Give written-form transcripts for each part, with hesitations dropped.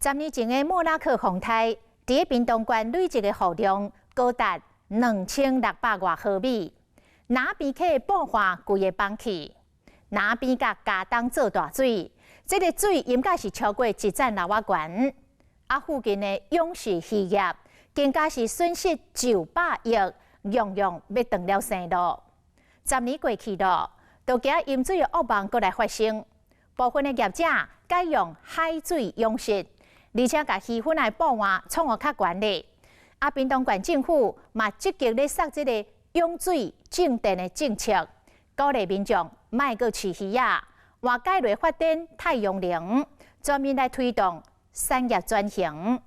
10年前的莫拉克風颱，佇咧屏東縣累積的雨量高達2600外毫米，南邊溪破岸規个崩去，南邊佮佳冬做大水，這个水應該是超過一層樓仔懸。啊，附近的養殖漁業更加是損失上百億，樣樣欲斷了生路。十年過去囉，都驚淹水的噩夢閣來發生，部分的業者改用海水養殖，而且共魚塭的布岸創予較懸咧。啊，屏東縣政府嘛積極咧捒這个養水種電的政策，鼓勵民眾莫閣飼魚仔，換改來發展太陽能，全面來推動產業轉型。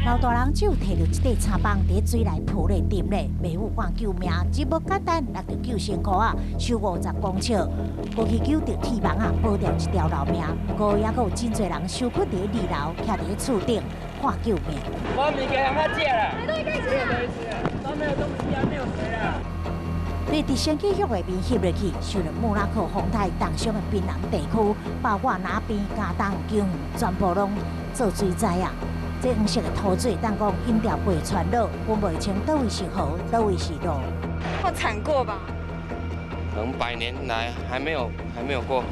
老大人手提著這塊柴枋，佇水內浮咧沉咧，袂赴趕救命，真無簡單，落著救生箍仔，收50公尺，過去救著鐵網仔，保掉一條老命。不過，猶閣有真濟人受困佇二樓，徛佇厝頂喊救命。無物件通食啦，沒有東西吃，都沒有東西啊，沒有水啦。被直升機向下面翕落去，受著莫拉克風颱重傷的屏南地區，包括那邊、佳冬、金園，全部攏做水災啊！這黃色的塗水，當講淹掉過村落，分袂清佗位是河，佗位是路。有慘過吧？可能100年來還沒有過。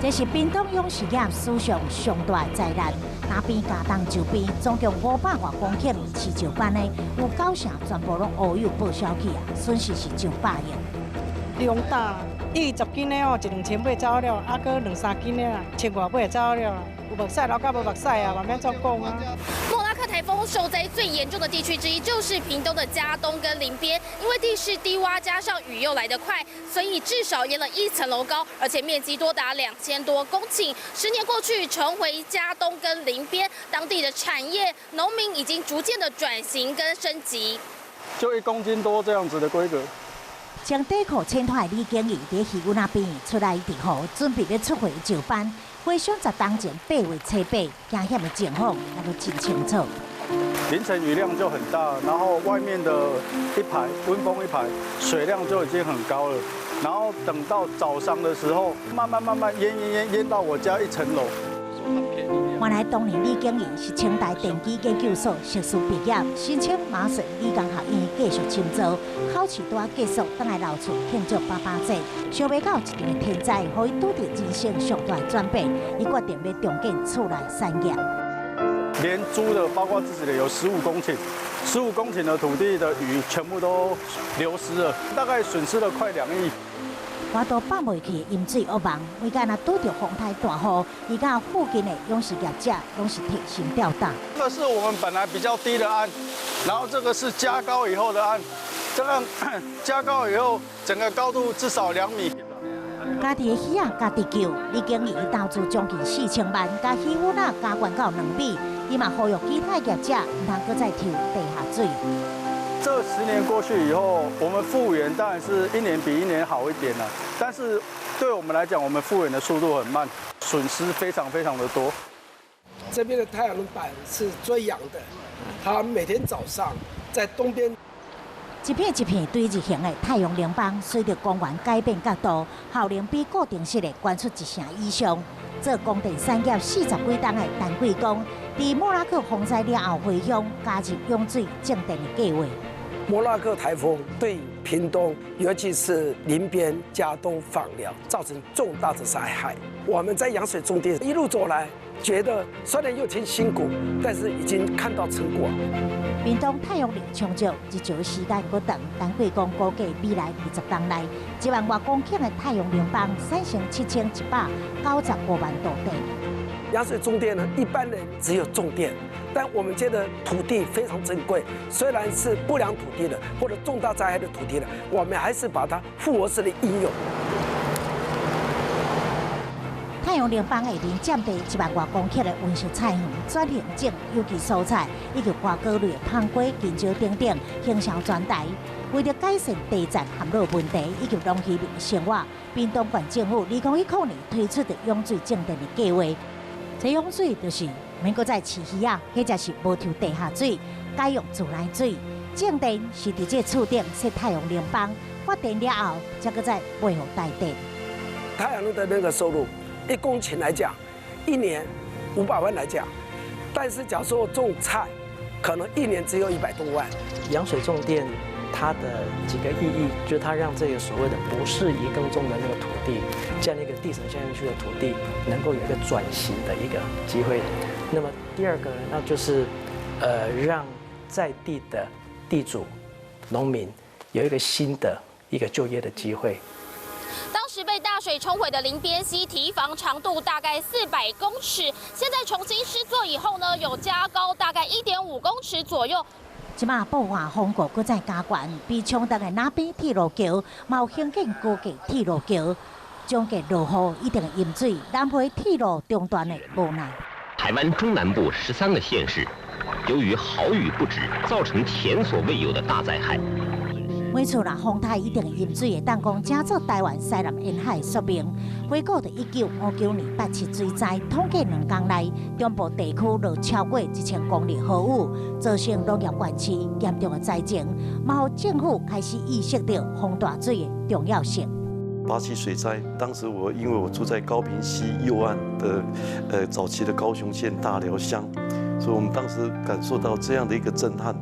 這是屏東養殖業史上上大的災難。那邊佳冬周邊，總共500外公頃飼石板的，有九成全部攏烏有報銷去啊，損失是上百億。量大，伊10斤的哦，一兩千尾走了，啊，閣兩三斤的啦，千外尾走了。有目屎流甲無目屎啊，嘛免怎講啊。莫拉克颱風受災最嚴重的地區之一，就是屏東的佳冬跟林邊，因為地勢低窪，加上雨又來得快，所以至少淹了一層樓高，而且面積多達2000多公頃。10年過去，重回佳冬跟林邊，當地的產業農民已經逐漸的轉型跟升級。就1公斤多這樣子的規格。將底褲穿脫的李景義，佇魚塭仔邊出來佇雨，準備欲出貨石斑。回想10冬前8月初8，驚險的情況，猶閣真清楚。凌晨雨量就很大，然後外面的一排溫風一排，水量就已經很高了。然後等到早上的時候，慢慢慢慢淹淹淹淹到我家一層樓。原來當年李景義是清大電機研究所碩士畢業，申請麻省理工學院繼續深造，考試拄仔結束，轉來老厝慶祝爸爸節。想袂到一場的天災，予伊拄著人生上大轉變，伊決定欲重建厝內產業。連租的，包括自己的，有十五公頃，十五公頃的土地的魚全部都流失了，大概損失了快2億。我都放袂去淹水噩夢，每間若拄著風颱大雨，伊佮附近的養殖業者攏是提心吊膽。這個是我們本來比較低的岸，然後這個是加高以後的岸，這樣加高以後，整個高度至少2米。家己的魚仔家己救，李景義投資將近4000萬，共魚塭仔加懸到2米，伊嘛呼籲其他業者毋通閣再抽地下水。這10年過去以後，我們復原當然是一年比一年好一點了。但是對我們來講，我們復原的速度很慢，損失非常非常的多。這邊的太陽能板是追陽的，它每天早上在東邊。一片一片堆日型的太陽能板，隨著光源改變角度，效能比固定式的懸出一成以上。做光電產業40幾冬的陳貴光，佇莫拉克風災了後回鄉，加入養水種電的計畫。莫拉克颱風對屏東，尤其是林邊、佳冬、枋寮，造成重大的災害。我們在養水種電一路走來，覺得雖然有點辛苦，但是已經看到成果。屏東太陽能充足，日照時間閣長，陳貴光估計未來20冬內，1萬外公頃的太陽能板產生7195萬度電。養水種電呢，一般人只有種電，但我們覺得土地非常珍貴，雖然是不良土地的或者重大災害的土地的，我們還是把它復活式的應用。太陽能板下面佔地1萬外公頃的溫室菜園，轉型種有機蔬菜，以及瓜果類、香瓜、香蕉等等，行銷全台。為著改善地層陷落問題，以及農漁民的生活，屏東縣政府2010年推出的養水種電的計畫。這養水就是免閣再飼魚仔，或者是無抽地下水，改用自來水。種電是佇這厝頂設太陽能板，發電了後，才閣再賣予台電。太陽能的那個收入，1公頃來講，一年500萬來講，但是假如說種菜，可能一年只有100多萬。揚水種電，它的幾個意義，就是它讓這個所謂的不適宜耕種的那個土地，這樣的一個地層下去的土地，能夠有一個轉型的一個機會。那麼第二個呢，那就是，讓在地的地主、農民有一個新的一個就業的機會。當時被大水沖毀的林邊溪堤防長度大概400公尺，現在重新施作以後呢，有加高大概1.5公尺左右。這馬布化風雨閣再加懸，被沖淡的那邊鐵路橋，嘛有興建高架鐵路橋，終結落雨一定會淹水，南迴鐵路中斷的無奈。台灣中南部13個縣市，由於豪雨不止，造成前所未有的大災害。每次若風颱一定會淹水，會當講成做台灣西南沿海宿命。回顧著1959年八七水災，統計2工內，中部地區落超過1000公里豪雨，造成農業縣市嚴重的災情，嘛予政府開始意識到防大水的重要性。八七水災，當時我因為我住在高屏溪右岸的，早期的高雄縣大寮鄉，所以我們當時感受到這樣的一個震撼。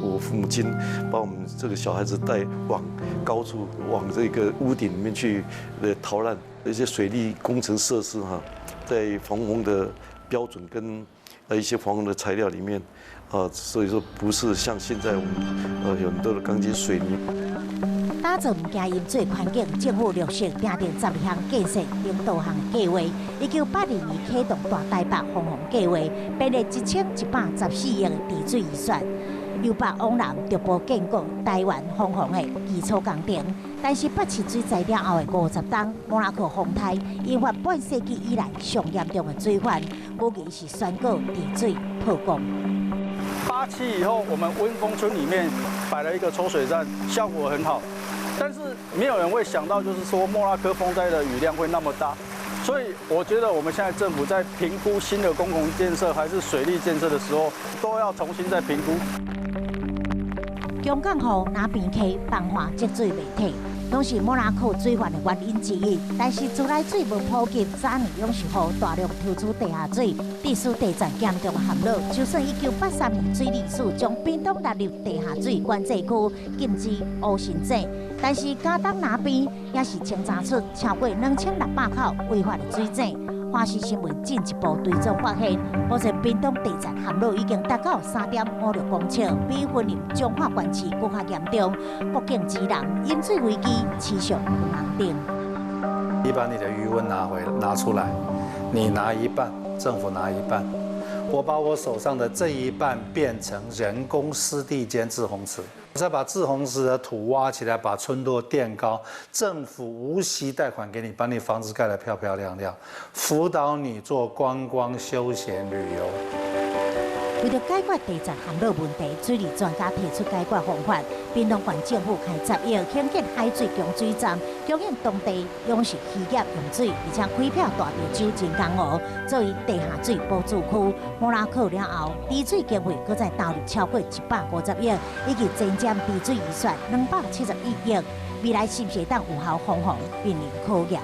我父母親把我們這個小孩子帶往高處，往這個屋頂裡面去逃難。一些水利工程設施哈，在防洪的標準跟一些防洪的材料裡面，啊，所以說不是像現在我們有很多的鋼筋水泥。打造毋驚淹水環境，政府陸續訂定12項建設等多項計劃。1982年啟動大台北防洪計劃，編列1114億的治水預算，由北往南逐步建構台灣防洪的基礎工程。但是八七水災了後的50冬，莫拉克風颱引發半世紀以來上嚴重的水患，無疑是宣告治水破功。八七以後，我們溫峰村裡面擺了一個抽水站，效果很好。但是沒有人會想到，就是說莫拉克風災的雨量會那麼大，所以我覺得我們現在政府在評估新的公共建設還是水利建設的時候，都要重新再評估。強降雨、林邊溪崩岸積水袂退，攏是莫拉克水患的原因之一。但是自來水無普及，早年攏是予大量抽取地下水，致使地層嚴重陷落。就算1983年水利署將屏東納入地下水管制區，禁止烏心井，但是佳冬那邊也是清查出超過2600口違法的水井。華視新聞進一步追蹤發現，目前屏東地層陷落已經達到3.56公尺，比雲林彰化縣市閣較嚴重。國境之南飲水危機持續懸紅燈。你把你的魚塭拿回拿出來，你拿一半，政府拿一半，我把我手上的這一半變成人工濕地兼滯洪池。再把滯洪池的土挖起來，把村落墊高，政府無息貸款給你，把你房子蓋得漂漂亮亮，輔導你做觀光休閒旅遊。為著解決地層陷落問題，水利專家提出解決方法。屏東縣政府開10億興建海水供水站，供應當地養殖漁業用水，而且開闢大稻冢人工湖作為地下水補助區。莫拉克了後，治水經費閣再投入超過150億，以及前瞻治水預算271億。未來是毋是會當有效防洪，面臨考驗。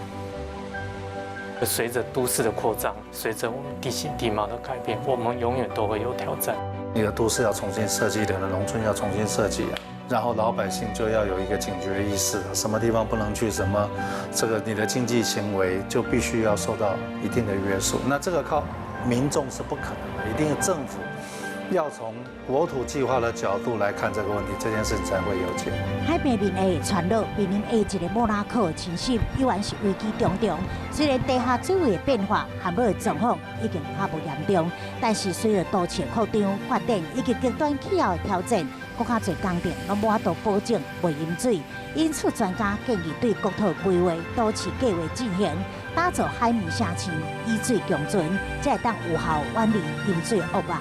隨着都市的擴張，隨着我們地形地貌的改變，我們永遠都會有挑戰。你的都市要重新設計，你的農村要重新設計，然後老百姓就要有一個警覺意識，什麼地方不能去，什麼這個你的經濟行為就必須要受到一定的約束。那這個靠民眾是不可能的，一定政府要從國土計劃的角度來看這個問題，這件事情才會有解。海平面會傳落，面臨下一个莫拉克侵襲，依然是危機重重。雖然地下水位的變化、陷落的狀況已經較無嚴重，但是隨著都市擴張發展以及極端氣候的挑戰，閣較濟工程攏無法度保證袂淹水。因此，專家建議對國土規劃、都市計劃進行，打造海綿城市，與水共存，才會當有效遠離淹水惡夢。